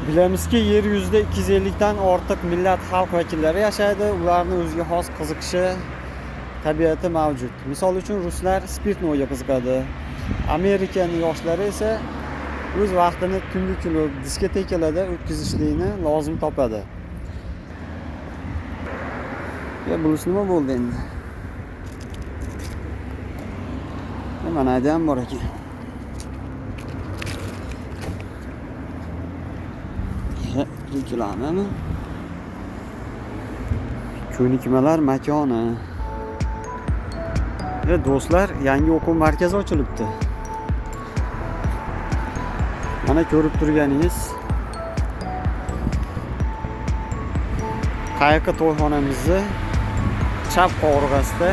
Bilamizki, yer yuzida 250 dan ortiq millat, xalq vakillari yashaydi. Ularni o'ziga xos qiziqishi, tabiati mavjud. Misol uchun, ruslar спиртной ga qiziqadi. Amerikani yoshlari esa o'z vaqtini tungi klub, diskotekalarda o'tkazishlikni lozim topadi. Ya bunisi nima bo'ldi endi? Mana ham bor ekan. Kirikilami? Ko'nikmalar makoni. Do'stlar, yangi o'quv markazi ochilibdi. Mana ko'rib turganingiz Qayiqi to'yxonamizni chap qovurg'asida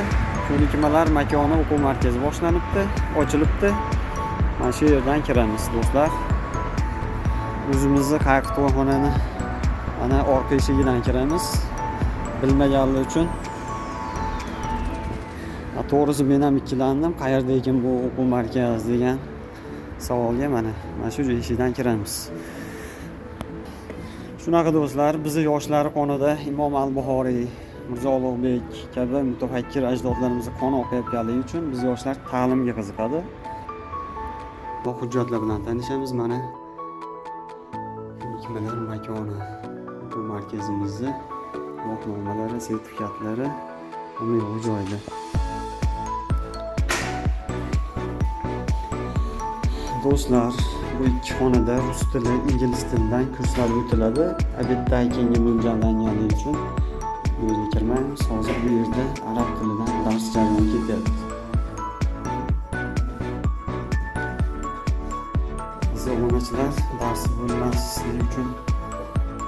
ko'nikmalar makoni o'quv markazi boshlanibdi, ochilibdi. Mana shu yerdan kiramiz, do'stlar. O'zimizni Qayiqi to'yxonani mana orqa eshigidan kiramiz. Bilmaganlar uchun. To'g'risi men ham ikkilandim, qayerda ekan bu o'quv markazi degan savolga mana shu eshikdan kiramiz. Shunaqa do'stlar, bizni yoshlar qonida Imom Al-Buxoriy, Mirzo Ulug'bek kabi mutafakkir ajdodlarimizni qoni oqayotganligi uchun biz yoshlar ta'limga qiziqadi. Bu hujjatlar bilan tanishamiz. Mana ko'nikmalar makoni o'quv markazimizni guvohnomalari, sertifikatlari hamma yo'q joyida. Do'stlar, bu ikki xonada rus tili, ingliz tilidan kurslar o'tiladi. Обед dan keyingi mo'ljallanganligi uchun bu yerga kirmaymiz. Hozir bu yerda arab tilidan dars jarayoni ketyapti. Aziz obunachilar, dars bo'lmasligi uchun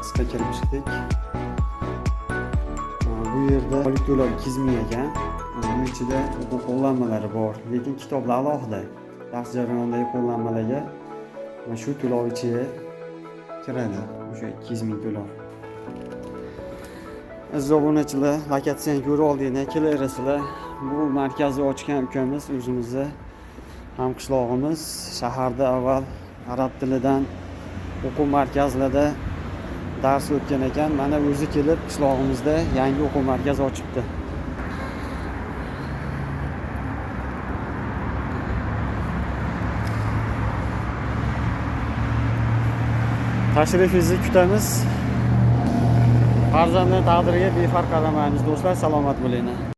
qisqa kirib chiqdik. Bu yerda oylik to'lov 200 ming ekan. Buning ichida o'quv qo'llanmalari bor, lekin kitoblar alohida. Dars jarayonidagi qo'llanmalarga mana shu to'lov ichiga kiradi. O'sha 200 ming to'lov. Aziz obunachilar, lokatsiyani ko'rib oldinglar, kelaverasizlar. Bu markazni ochgan ukamiz o'zimizni hamqishlog'imiz. Shaharda avval arab tilidan o'quv markazlarida dars o'tgan ekan. Mana o'zi kelib qishlog'imizda yangi o'quv markazi ochibdi. Tashrifingizni kutamiz. Farzandlar taqdiriga befarq qaramaymiz do'stlar, salomat bo'linglar.